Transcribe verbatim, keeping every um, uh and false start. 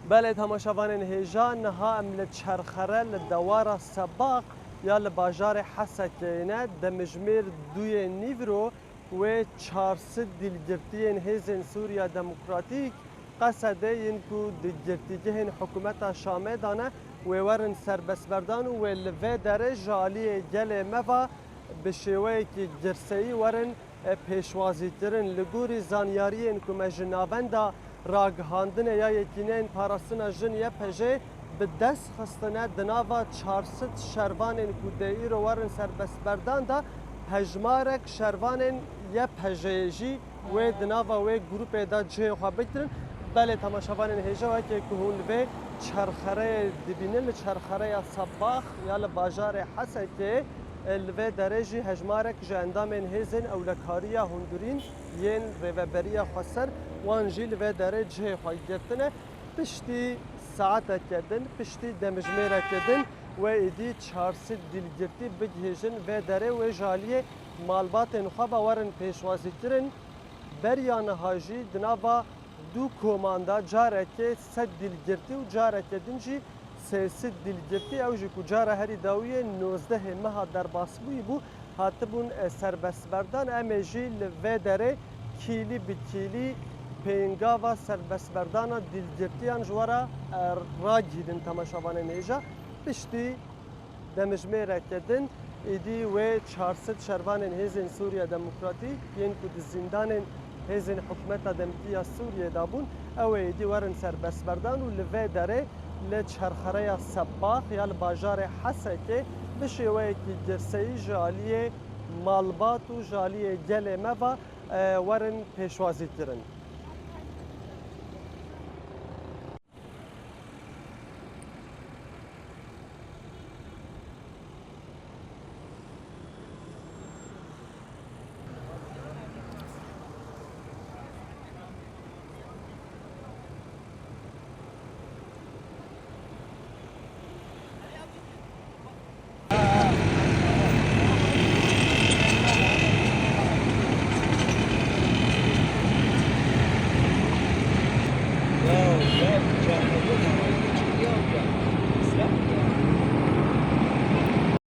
Belê temaşevanên hêja, niha em li Çerxere, li dewara Sebax ya li bajarê Hesekê ne. Demijmêr duyê nîvro wê çar sed dîlgirtiyên Hêzên Sûriya Demokratîk, Qesedê, yên ku di girtîgehên hikûmeta Şamê de ne, wê werin serbestberdan û wê li vê derê ji aliyê gelê me ve bi şêweyekî girseyî werin pêşwazîkirin. Li gorî zanyariyên ku me ji navenda ragihandinê ya Yekîneyên Parastina Jin, Y P J, bi dest xistine, di nava çar sed şervanên ku dê îro werin serbestberdan de hejmarek şervanên Y P J'ê jî wê di nava wê grûpê de cihê xwe bigirin. Belê temaşevanên hêja, wekî ku hûn li vê Çerxereyê dibînin, li Çerxereya Sebax ya li bajarê Hesekê, li vê derê jî hejmarek ji endamên hêzên ewlekariya hundirîn yên Rêveberiya Xweser, wan jî li vê derê cihê xwe girtine. Piştî saeteke din, piştî demjimêreke din, wê êdî çar sed dîlgirtî bigihêjin vê derê, wê ji aliyê malbatên xwe ve werin pêşwazîkirin. Beriya niha jî di nava du koman de carekê sed dîlgirtî û careke din jî sê sed dîlgirtî, ew jî ku cara herî dawiyê nozdehê meha derbasbûyî bû, hatibûn, e, serbestberdan. Em ê jî li vê derê kîlî bi kîlî pêngava serbestberdana dîlgirtiyan ji we re, e, ragihînin temaşevanên hêja. Piştî demijmêreke din, êdî wê çar sed şervanên Hêzên Sûriya Demokratîk yên ku di zîndanên hêzên hikûmeta demkî ya Sûriyê de bûn, ew ê êdî werin serbestberdan û li vê derê li Çerxereya Sebax ya li bajarê Hesekê bi şêweyekî girseyî ji aliyê malbat û ji aliyê gelê me ve, e, werin pêşwazîkirin.